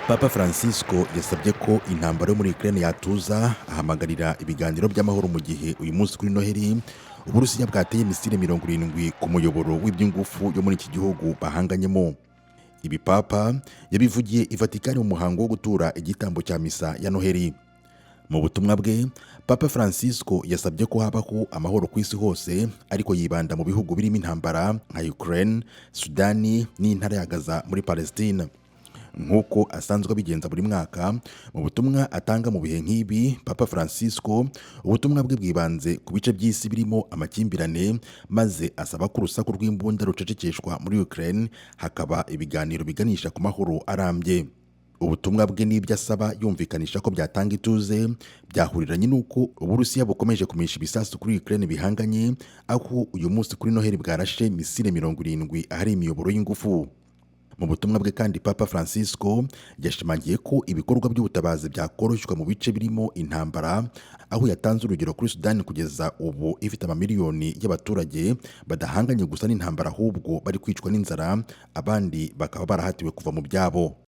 Papa Francisco yasabye ko intambara yo muri Ukraine yatuza, ahamagarira ibiganiro by'amahoro mu gihe uyu munsi kuri Noheli Uburusiya bwateye misile 70 ku muyoboro w'iby'ingufu yo muri iki gihugu bahanganyemo. Ibi Papa yabivugiye i Vatikani mu muhango wo gutura igitambo cya misa ya Noheli. Mu butumwa bwe, Papa Francisco yasabye ko habaho amahoro ku isi hose, ariko yibanda mu bihugu birimo intambara nka Ukraine, Sudani n'intara ya Gaza muri Palestine. Nk'uko asanzwe abigenza buri mwaka mu butumwa atanga mu bihe nk'ibi, Papa Francisco ubutumwa bwe bwibanze ku bice by'isi birimo amakimbirane, maze asaba ko urusaku rw'imbunda rucecekeshwa muri Ukraine, hakaba ibiganiro biganisha ku mahoro arambye. Ubutumwa bwe n'ibyo asaba yumvikanisha ko byatanga ituze byahuriranye n'uko Uburusiya bukomeje kumisha ibisasu kuri Ukraine bihanganye, aho uyu munsi kuri Noheli bwarashe misile 70 ahari imiyoboro y'ingufu. Mu butumwa bwe kandi, Papa Francisco yashimangiye ko ibikorwa by'ubutabazi byakoroshywa mu bice birimo intambara, aho yatanze urugero kuri Sudani kugeza ubu ifite amamiliyoni y'abaturage badahanganye gusa n'intambara, ahubwo bari kwicwa n'inzara, abandi bakaba barahatiwe kuva mu byabo.